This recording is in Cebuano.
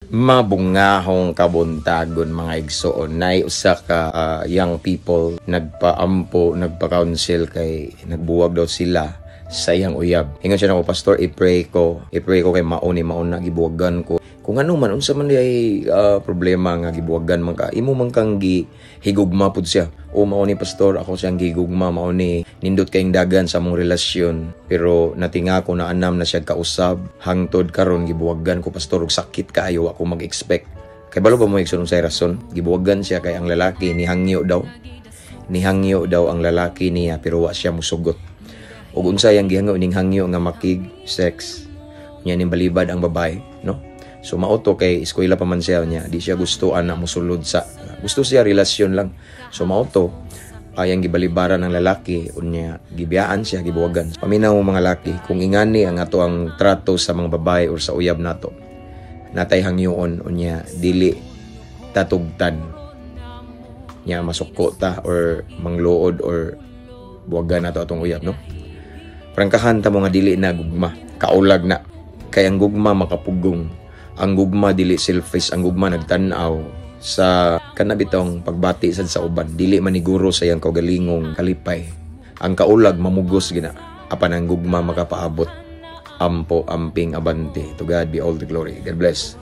Mabungahong kabuntagon, mga igsoon. Nay usa ka young people nagpaampo, nagpa-counsel kay nagbuwag daw sila sa iyang uyab. Ingon siya nako, "Pastor, i-pray ko, i-pray ko kay mao ni mao na gibuwagan ko." Kung ano man, unsa man diay problema nga gibuwagan man ka, imo man kang gi higugma pud siya. "O mao ni, Pastor, ako siyang gihigugma, mao ni nindot kayong dagan sa among relasyon. Pero natinga ko na anam na siya kausap, hangtod karon gibuwagan ko, Pastor, ug sakit kaayo ako mag-expect." Kay balo ba mo, igsoon, unsay rason? Gibuwagan siya kay ang lalaki nihangyo daw. Nihangyo daw ang lalaki niya pero wa siya musugot. Ug unsay ang gihangyo ning hangyo nga makig sex. Nya ning balibad ang babae, no? So mao to kay eskwela pa man siya niya, di siya gusto ana musulod sa, gusto siya relasyon lang. So mao to ayang gibalibaran ng lalaki, unya gibiyaan siya, gibuwagan. Paminaw mo, mga laki, kung ingani ang ato ang trato sa mga babae or sa uyab nato. Natay hangyoon, unya dili tatugtan nya masuko ta or mangluod or buwagan nato atong uyab, no? Prangkahan ta mo nga dili na gugma, kaulag na. Kay ang gugma makapugong. Ang gugma dili selfish, ang gugma nagtan-aw sa kana bitong pagbati sad sa uban. Dili maniguro sa iyang kaugalingong kalipay. Ang kaulag mamugos gina. Apan ang gugma makapaabot. Ampo, amping, abante. To God be all the glory. God bless.